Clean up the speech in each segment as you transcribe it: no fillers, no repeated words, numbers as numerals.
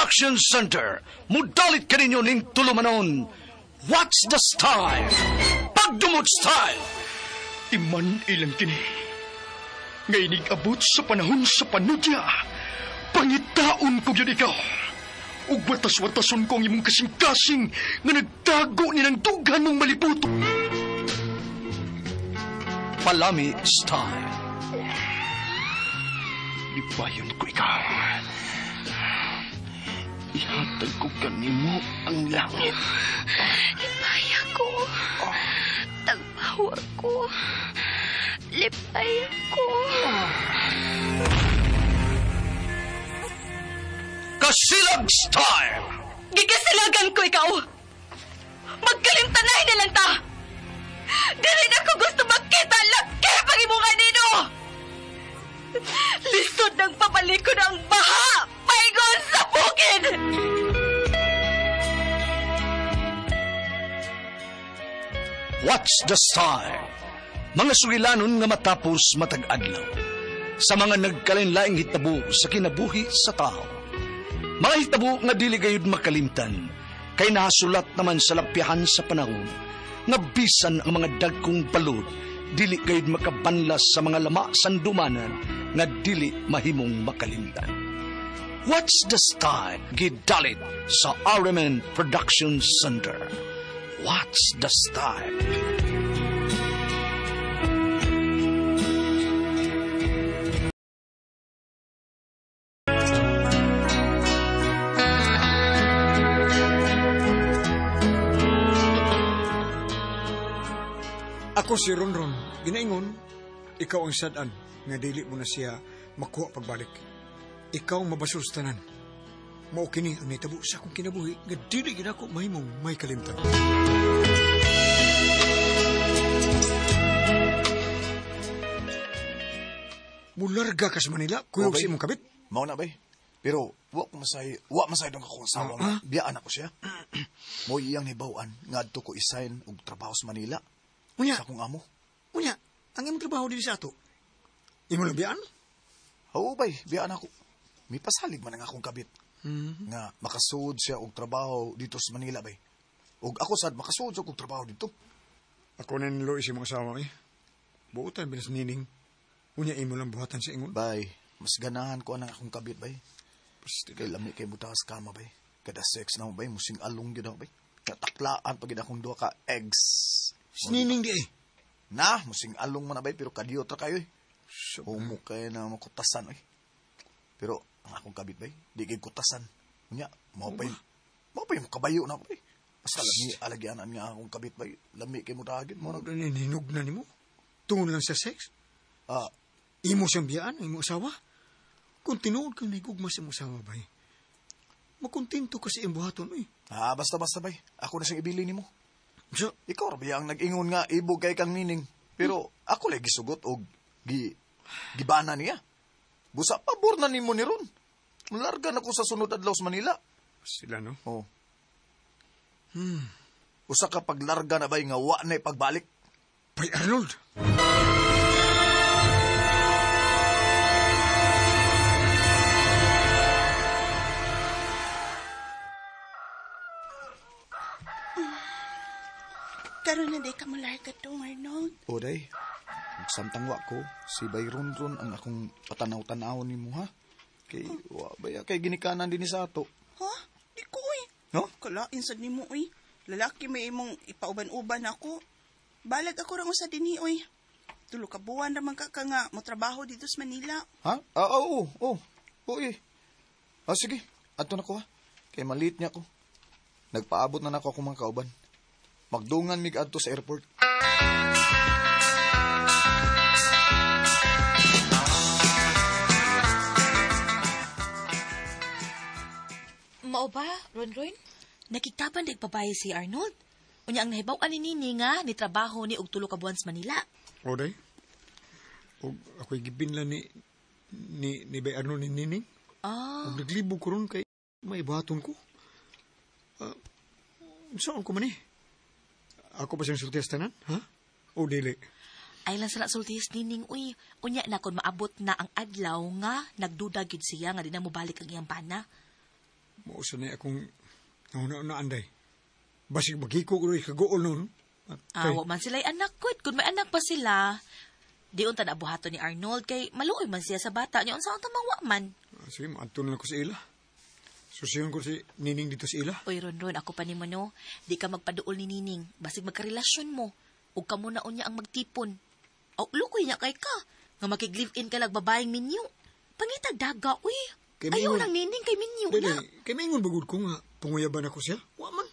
Production Center. Mudalit kaninyo ning tulumanon. What's the style? Pagdumot style! Iman ilang kini. Nga inig-abot sa panahon sa panudya. Pangitaon ko gyud ikaw. Ug watas-watason ko ang imong kasing-kasing nga nagtago ni ng dughan mong malibuto. Palami style. Lipayon ko ikaw. Ihatag ko kanimo ang langit. Lipaya ko. Tagpawa ko. Lipaya ko. Kasilag style! Gigasilagan ko ikaw. Magkalimtanay na lang ta. Dili na ko gusto makita laki pag imong anino. Lisod ng pabalikon ang baha. Paingon sa bukid. What's the style? Mga sugilanon nga matapos matag-adlaw. Sa mga nagkalain-laing hitabo sa kinabuhi sa tao. Mga hitabo nga dili gayud makalimtan, kay nahasulat naman sa lapyahan sa panahon, nga bisan ang mga dagkong balod, dili gayud makabanlas sa mga lama sandumanan nga dili mahimong makalimtan. What's the style? Gidalit sa RMN Production Center. What's the style? Ako si Ronron, ginaingon, ikaw ang sad-an nga dili mo na siya makuha pagbalik. Ikaw ang mabasol sa tanan. Mao kini ang nitabo sa akong kinabuhi nga dili gid ako mahimong may kalimtan. Mularga ka sa Manila, kuyog Okay. sa imong kabit. Mao na bay. Pero wa ko masay, wa masay dong akong asawa nga. Biyaan ako siya. Mo iyang hibaw-an ngadto ko isign og trabaho sa Manila. Unya. Sa akong amo. Unya, ang imong trabaho diri sa ato. Imo lang biyaan? Oo bay, biyaan ako. Mipasalig man ang akong kabit. Nga makasuod siya og trabaho dito sa Manila bay. Og ako sad makasuod sa og trabaho dito. Ako na niluoy sa imong asawa eh. Buotan binas nining. Unya imo lang buhatan sa ingon. Bay, mas ganahan ko anang akong kabit bay. Kay lami kay butas kama bay. Kada sex na mo bay, musing along gyud ako bay. Kataklaan pag akong duha ka eggs. Sinining di eh. Na, musing along man na bay, pero kadiyot ra kayo eh. Humo kayo na makutasan eh. Pero ang akong kabit bay, di kay kutasan. Unya, mao pay makabayo na ako bay. Basta lami alagyanan nga akong kabit bay. Lami kay mo dagit mo Mo na hinog na nimo. Tungod lang sa sex. Ah, Imo siyang biyaan, ang imong asawa. Kung tinuod kang nahigugma sa imong asawa bay, makontento ka sa imong buhaton eh. ah, basta bay. Ako na siyang ibili nimo. So, Ikaw ra ba ang nag-ingon nga ibog kay kang nining. Pero ako lagi gisugot og gibana niya. Busa pabor na nimo ni ron. Larga na ko sa sunod adlaw sa Manila. Sila no? Oh. Usa ka paglarga na bay nga wa na pagbalik. Bay Arnold! Karon na day ka mo larga dong, Arnold. O day, samtang wa ko, si Bay Ronron ang akong patanaw-tanaw nimo ha. Kay wa baya kay ginikanan dinhi sa ato. Ha? Di ko eh. No? Kalain sad nimo oy. Lalaki may imong ipauban-uban ako. Balag ako ra usa dinhi oy. Tulo ka buwan ra man ka nga mo trabaho dito sa Manila. Ha? Ah, oo, oo. Oo eh. Ah, sige. Adto na ko ha. Kay malit niya ko. Nagpaabot na nako akong mga kauban. Magdungan mig adto sa airport. Mao ba, Ronron? Nakitaban dag babae si Arnold. Unya ang nahibaw-an ni Nini nga ni trabaho ni og tulo ka buwan sa Manila. O day. Og ako'y gibinla ni Bay Arnold ni Nining. Ah, Og naglibog ko ron kay maibuhaton ko. Saan ko man eh? Ako pa siyang sulti sa tanan, ha? O dili? Ay lang sala sultihis nining uy. Unya na kon maabot na ang adlaw nga nagduda gyud siya nga di na mobalik ang iyang bana. Mausa na akong nauna-unaan day. Basig magiko ko rin kagool noon. Awa man sila'y anak ko. Kung may anak pa sila, di unta na buhaton ni Arnold kay maluoy man siya sa bata niya. Unsa unta mangwa man. Sige, maadto na lang ko sa ila. Susiyon ko si Nining dito sa ila. Uy, Ronron, ako pa ni mo, no? Di ka magpaduol ni Nining. Basig magkarelasyon mo. Ug kamo na unya ang magtipon. O, lukoy niya kay ka. Nga makig-live-in ka lag babaeng minyo. Pangitag daga, uy. Kay Ayaw mingon. lang Nining kay minyo Dili, na. kay maingon bagud ko nga panguyaban ako siya. Wa man.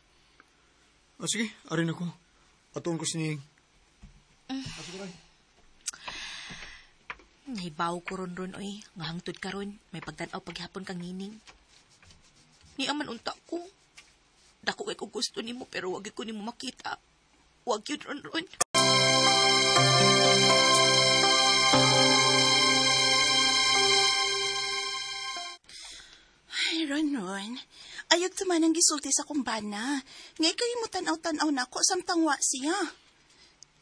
Sige, arin ako. Atuon ko si Nining. Nahibaw ko ron ron, oy. Nga hangtod karon, may pagtan-aw paghapon kang Nining. Ni aman unta ko. Dako kay ko gusto nimo pero wag ko nimo makita. Wag yun ron ron. Ay, Ronron. Ayog tuman ang gisulti sa kumbana. Nga ikaw mo tanaw-tanaw na ako samtang wa siya.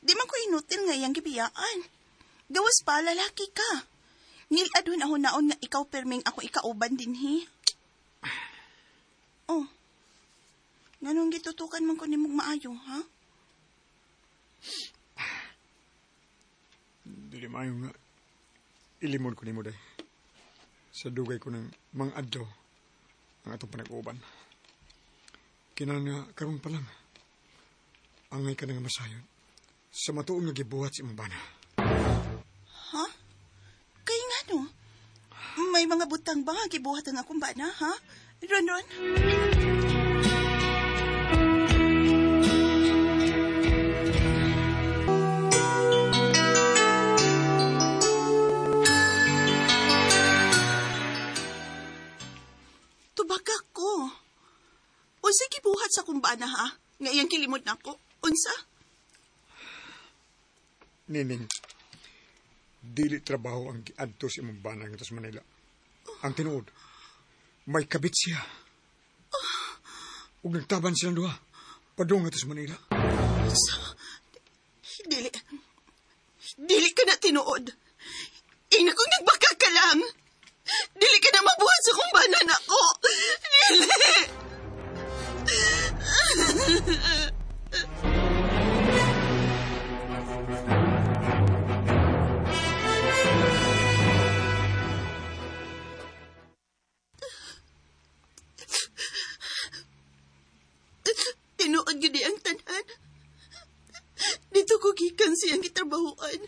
Di man ko inutil nga iyang gibiyaan. Gawas pa, lalaki ka. Ngil-adun ako naon nga ikaw perming ako ikauban din, hi. Oh. Nganong gitutukan man ko nimong maayo, ha? Dili maayo nga. Ilimon ko nimo day. Sa dugay ko ng mga adlaw ang atong panag-uban. Kinahanglan nga karon pa lang. Angay ka na nga masayon. Sa matuon nga gibuhat sa imong bana. Ha? Kay nga no? May mga butang ba nga gibuhat ang akong bana, ha? Ronron? Tubag ako. Unsa gibuhat sa akong bana, ha? Nga iyang kilimot nako. Unsa? Nining, dili trabaho ang giadto sa imong bana ngadto sa Manila. Ang tinuod, may kabit siya. Ug nagtaban silang duha. Padung ngadto sa Manila. Dili. Dili ka na tinuod. Ina kong nagbaka ka lang. Dili ka na mabuhat sa kong bana nako. Dili. Tinuod gyud ang tanan. Dito ko gikan siyang gitrabahoan.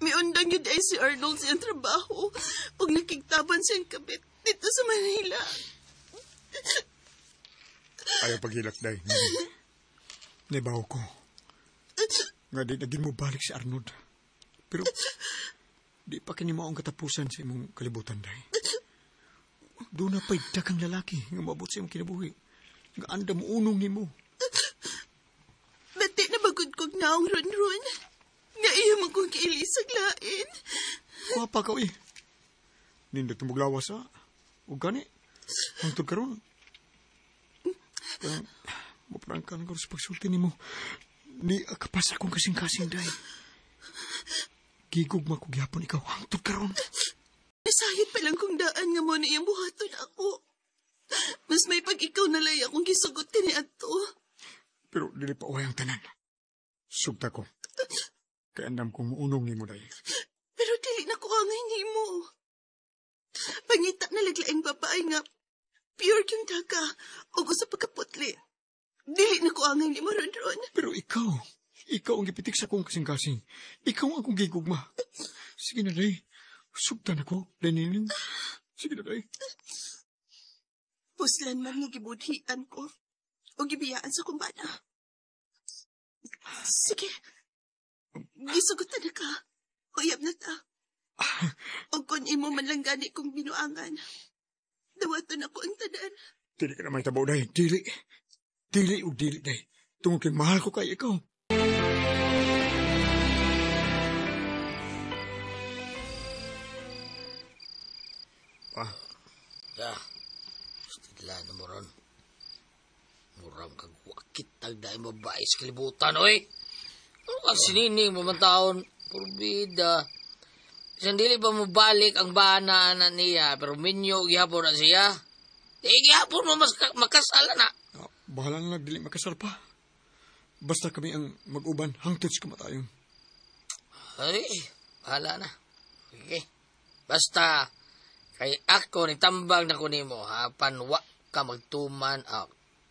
Miundang yun ay si Arnold siyang trabaho ug nakigtaban siyang kabit dito sa Manila. Ayaw paghilak, day. Nabaw ko. Nga di naging mo balik si Arnold. Pero di pa kini mo ang katapusan sa imong kalibutan, day. Doon na pa'y dakang lalaki nga maabot sa imong kinabuhi. Nga anda mo unong nimo. Bati na bagod kog naong ron-ron. Nga iya man kong kiilisag lain. Wapa ka, uy. Nindot mong lawas, ha? O gani, hangtod karon. Parang, maprangka lang karon sa pagsulti nimo. Ni akapas akong kasing-kasing, day. Gigugma ko gyapon ikaw hangtod karon. Nasayod pa lang kong daan nga mo na iyang buhaton ako. Mas may pag ikaw nalay akong gisugot ka ni Ato. Pero dili pa uhay ang tanan. Sugta ko. Kay andam kong muunong nimo, day. Pero dili na ko angay nimo. Pangita na laglaing babae nga pure yung daga o sa pagkaputli. Dili na ko angay nimo ron-ron. Pero ikaw ang gipitik sa akong kasing-kasing. Ikaw ang akong gigugma. Sige na, day. Sugtan ako, day nining. Sige na, day. Puslan man nga gibudhian ko o gibiyaan sa kumbana. Sige. Gisugutan na ka. Uyab na ta. O kung imo man lang gani kong binuangan, dawaton ako ang tanan. Dili ka na may tabo, day. Dili. Dili o dili, day. Tungod kay mahal ko kay ikaw. Pa, Ya, stidla na mo ron. Muram kag wakit tagdaing babae sa kalibutan, oy. Ano ka sinining mamantaon? Purbida. Bisan dili ba mo balik ang bana na niya, pero minyo gihapon na siya. Di gihapon mo mas makasal na. Bahala na lang, dili makasal pa. Basta kami ang mag-uban hangtod sa kamatayon. Ay, bahala na. Okay. Basta, kay ako ni tambag na ko nimo, hapan wa ka magtuman,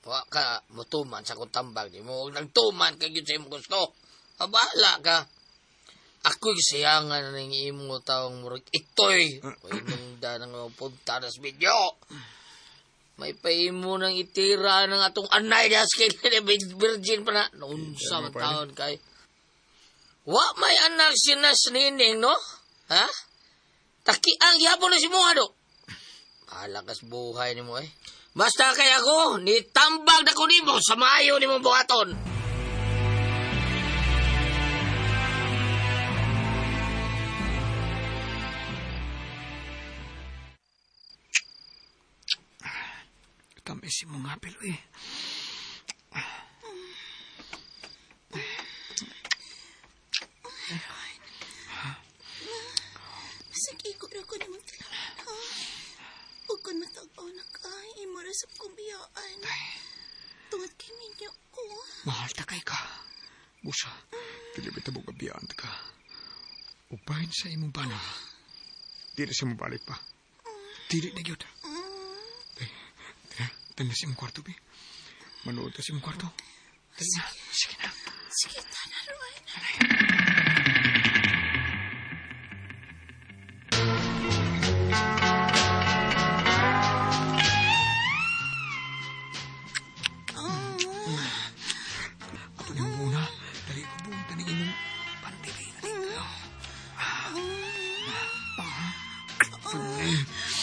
wa ka mutuman sa akong tambag nimo. Huwag nagtuman kay gyud sa imong gusto. Bahala ka. Ako'y siyangan ng imo taong murag itoy. Uy, nungda ng punta na sa video. May paimo ng itira ng atong anay na sa virgin pa na. Noon sa taon kay. Wa may anak sinas nining, no? Ha? Taki ang yapon na si Munga, do. Bahala kas buhay ni mo, eh. Basta kay ako, nitambag na ko nimo sa maayo ni mong buhaton. Tamis mo nga, pero eh. Sige, ko na ko naman tilawan, ha? Huwag ko matag-aw na ka. Imura sa kong biyaan. Tungod kay minyo ko. Mahal ta kay ka. Busa, dili ba tabog abiyaan ta ka? Ubahin sa imong bana. Dili sa mabalik pa. Dili na gyud. Tara sa imong kwarto, be. Manood ta sa imong kwarto. Dali na. Sige na. Sige, tara, Roy. Ato ni muna. Dali ko buong taning imong pandibi.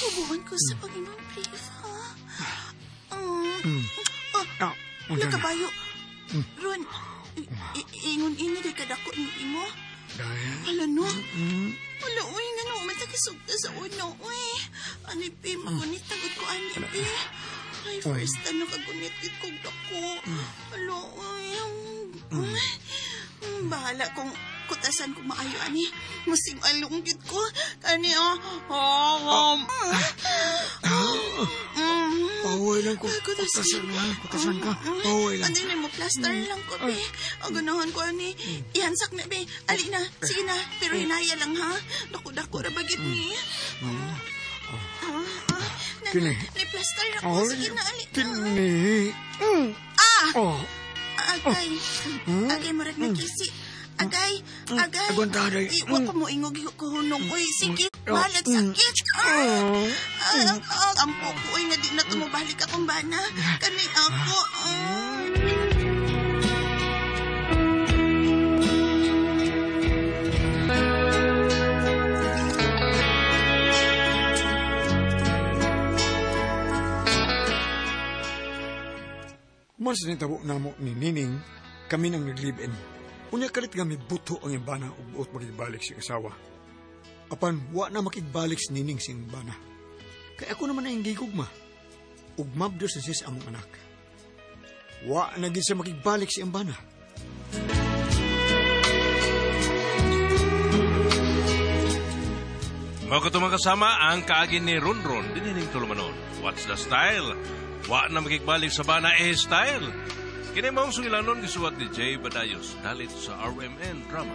Ubuhan ko sa pag-imong brief, ha? Nakabayo. Ron, ingon-ini di kadako ni imo. Hala no. Hala, uy, nga no, matakisugta sa uno, uy. Ani, pe, magunit, tagot ko, ani, pe. Ay, first time nakagunit, git kong dako. Hala, uy. Bahala kung kutasan ko maayo, ani. Musing along git ko. Ani, Paway lang ko. Kutasan ka. Kutasan ka. Paway lang. Ano na mo, plaster lang ko, be. Ang ganahan ko, ani. Ihansak na, be. Ali na. Sige na. Pero hinaya lang, ha? Dako-dako ra bagit ni. Kini. May plaster na ko. Sige na, ali na. Kini. Ah! Agay. Agay, murag na kisi. Agay, agay. Aguanta, Iwa ko mo ingog kuhunong. Uy, sige. Balag sakit. Ampo ko, uy, nga di na tumubalik akong bana. Kani ako. Mas nitabo na mo ni Nining, kami nang nag-live-in. Unya kalit nga may buto ang imbana ug buot makigbalik siyang asawa. Apan, wa na makigbalik si Nining siyang bana. Kaya ako naman ang gigugma. Ug mabdos na siya sa among anak. Wa na gid siya makigbalik siyang bana. Mga kasama ang kaagin ni Ronron, dinining tulumanon. What's the style? Wa na makigbalik sa bana eh style. Kini maong sugilanon gisuwat ni Jay Badayos dalit sa RMN Drama.